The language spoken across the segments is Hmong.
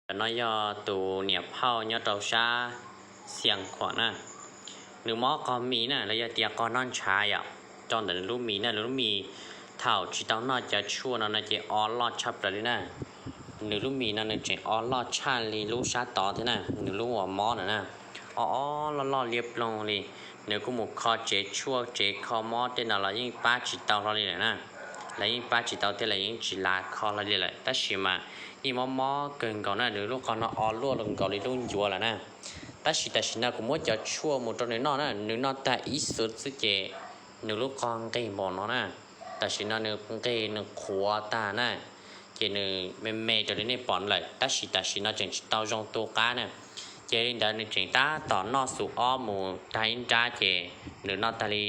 Ntawm no yog tus niam phauj nyob rau sab Xias Khuam na, nws mob qog mis na los yog tias qog noj ntshav yom, rau ntawm nws lub mis na, nws lub mis thaum tsis tau noj cov tshuaj no no ces o loj tshaj plaws li na. Nws lub mis no nws tseem o loj tshaj li lub sab tod thiab na, nws lub uas mob na na, o o loj loj liab ploog li. Nws kuj mus kho tsev tshuaj tsev kho mob tej no los yeej pab tsis tau hlo li lawm na, los yeej pab tsis tau thiab los yeej tsis lav kho hlo li lawm, tab sis mas yeej mob mob kawg nkaus na, nws lub qog no o luaj nkaus li lub ncuav lawm na. Tab sis tam sim no kuv muab cov tshuaj mus rau nws noj na, nws noj tag ib xuv xwb ces nws lub qog nqig npaum no na. Tam sim no nws nqig nws qhuav tag na, ces nws me me raws li nej pom lawm, tab sis tam sim no tseem tsis tau zoo tu qab na. Ces li ntawd nws tseem tab tom noj xuv ob mus tag ib nrab ces nws noj tag li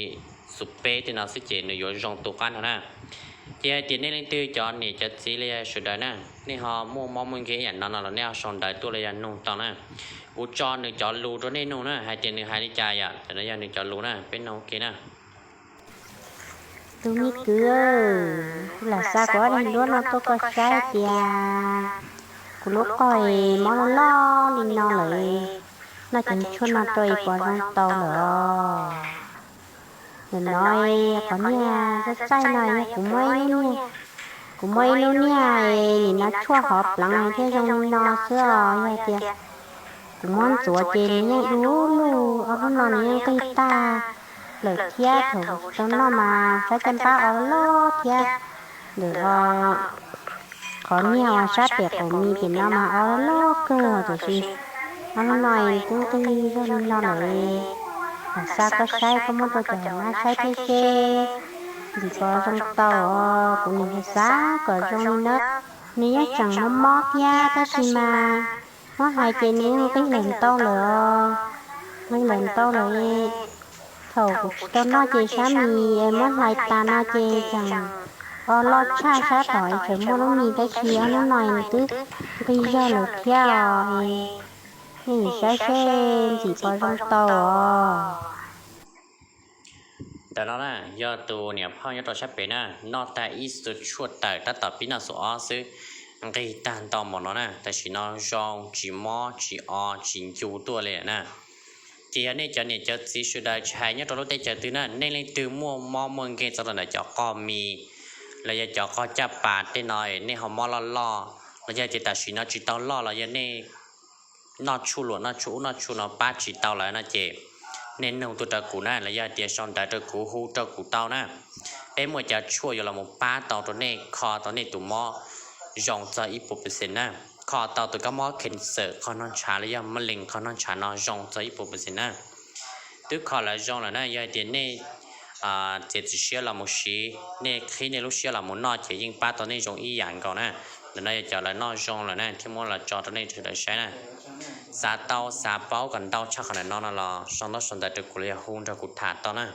xuv peb tej no xwb ces nws yuav zoo tu qab no na. Ces hais tias nej leej twg cov niam cov txiv li sawv daws na, nej ho muaj mob muaj nkeeg ib yam no no los nej ho sau ntawv tuaj los yog nug tau na. Kuv tso nws cov lus rau nej nug na, hais tias nws hais li cas yom, tam no yog nws cov lus na, peb nug ua ke na. Tus me kwv, lam xa kuv ob daim duab no tuaj koj saib tias kuv lub qog mob loj loj li no lawm, noj cov tshuaj no rau es puas zoo tau lawm os? Nim no qhov niag txaij txaij no yog kuv muab ib lub niag, kuv muab ib lub niag nim no tshuaj hov pleev thiab zoo li no xwb os. Yog tias kuv muab ntxuav ces nws yeej du lug, ob lub no nws yeej nqig tag lawm thiab, thaum kuv tsis tau noj mas sab caj npab o loj thiab. Ntawm qhov niag uas sab pem qaum mis pem no mas o loj kawg, tiam sis ob lub no twb nqig zog li no lawm. Lam xa koj saib, koj muab rau cov hauv nab saib thiab seb ntxim puas zoo tau os. Kuv nim xav xav kom zoo li na, nws yeej tseem mob mob thiab tab sis mas muab hlais ces nws yeej nqig lawm ntau lawm os, nqig lawm ntau lawm. Thaum kuv tsis tau noj ces sab mis muab hlais tas no ces tseem o loj tshaj sab tom es tseem muaj lub mis, tab sis ob lub no nws twb nqig zog lawm thiab os. Nej saib seb ntxim puas zoo tau os. Ntawm no na, yog tus niam phauj nyob rau sab pem na, noj tag ib xuv tshuaj tawm tab tom pib noj xuv ob xwb, nqig tag ntau npaum no na, tam sim no zoo tsis mob tsis o tsis ncu tuaj li na. Ces yog nej cov niam cov txiv sawv daws tsis hais nyob rau lub teb chaws twg na, nej leej twg muaj mob muaj nkeeg txog rau ntawm cov qog mis los yog cov qog caj pas tej no, nej ho mob loj loj los yog tias tam sim no tsis tau loj los yog nej noj tshuaj luam noj tshuaj ub noj tshuaj no pab tsis tau lawm no ces nej nug tuaj rau kuv na, los yog tias sau ntawv rau kuv hu rau kuv tau na. Peb muaj cov tshuaj yuav los mus pab tau rau nej kho tau nej tus mob zoo txog ib puas percent na, kho tau tus kab mob cancer qhov noj ntshav los yog mab lees qhov noj ntshav no zoo txog ib puas percent na. Twb kho lawv zoo lawm na, yog hais tias nej txiav txim siab los mus siv, nej qhib nej lub siab los mus noj ces yeej pab tau nej zoo ib yam nkaus na. Ntawm no yog cov lawv noj zoo lawm na thiab muab los tso rau nej sawv daws saib na. Xav tau xav paub kom ntau tshaj qhov ntawm no no los sau ntaub sau ntawv rau kuv los yog hu nrog kuv tham tau na.